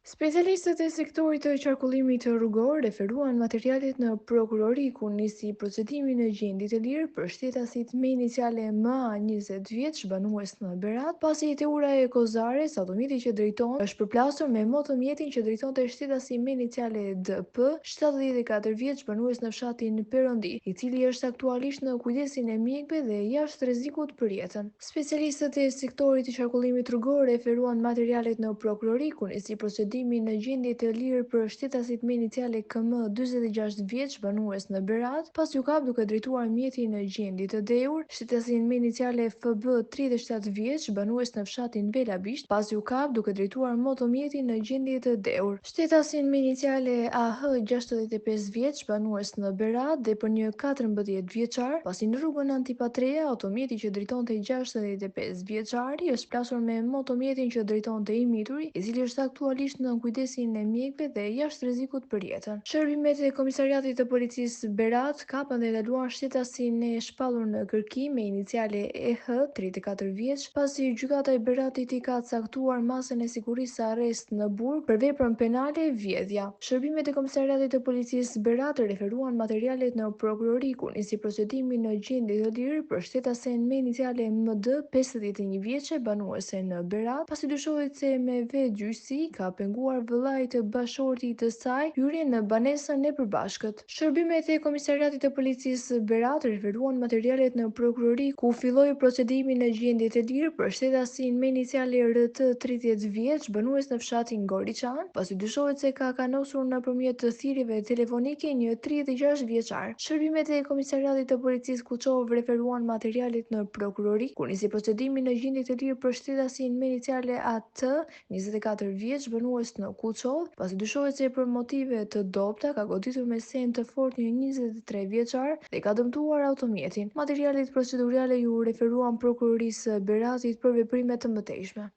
Specialistët e sektorit të qarkullimit rrugor referuan materialet në prokurori ku nisi procedimi në gjendje të lirë për shtetasit me iniciale MA 20 vjeç, banues në Berat, pasi te ura e Kozares, automjeti që drejton është përplasur me motomjetin që drejtonte shtetasi me iniciale DP, 74 vjeç, banues në fshatin Perondi, i cili është aktualisht në kujdesin e mjekëve dhe jashtë rrezikut për jetën. Specialistët e sektorit të qarkullimit rrugor referuan materialet në prokurori, ku nisi procedimi në gjendje të lirë për shtetasit me iniciale KM 46 vjeç, banues në Berat, pasi u kap duke drejtuar mjetin në gjendje të dehur, shtetasin me iniciale FB 37 vjeç, banues në fshatin Velabisht, pasi u kap duke drejtuar motomjetin në gjendje të dehur. Shtetasin me iniciale AH 65 vjeç, banues në Berat dhe për një 14 vjeçar, pasi në rrugën Antipatrea, automjeti që drejtonte 65 vjeçari është plasur me motomjetin që drejtonte i mituri, i cili është aktualisht në kujdesin e mjekëve dhe jashtë rrezikut për jetën. Shërbimet e Komisariatit të Policisë Berat kapën dhe ndaluan shtetasin e shpallur në kërkim me iniciale EH, 34 vjeç, pasi gjykata e Beratit i ka caktuar masën e sigurisë arrest në burg për veprën penale vjedhja. Shërbimet e Komisariatit të Policisë Berat referuan materialet në prokurori ku nisi procedimi në gjendje të lirë për shtetasen me iniciale MD, 51 vjeçe, banuese në Berat, pasi dyshohet se me vetëgjyqësi ka penguar vëllait të bashkëshortit të saj hyrjen në banesën e përbashkët. Shërbimet e Komisariatit të Policisë Berat referuan materialet në prokurori ku filloi procedimi në gjendje të lirë për shtetasin me iniciale RT 30 vjeç, banues në fshatin Goriçan, pasi dyshohet se ka kanosur nëpërmjet thirrjeve telefonike një 36 vjeçar. Shërbimet e Komisariatit të Policisë Kuçovë referuan materialet në prokurori ku nisi procedimi në gjendje të lirë për shtetasin me iniciale AT 24 vjeç, banues në Kuçovë, pasi dyshohet se për motive të dobëta ka goditur me send të fortë një 23 vjeçar dhe ka dëmtuar automjetin. Materialet procedurale iu referuan prokurorisë së Beratit për veprime të mëtejshme.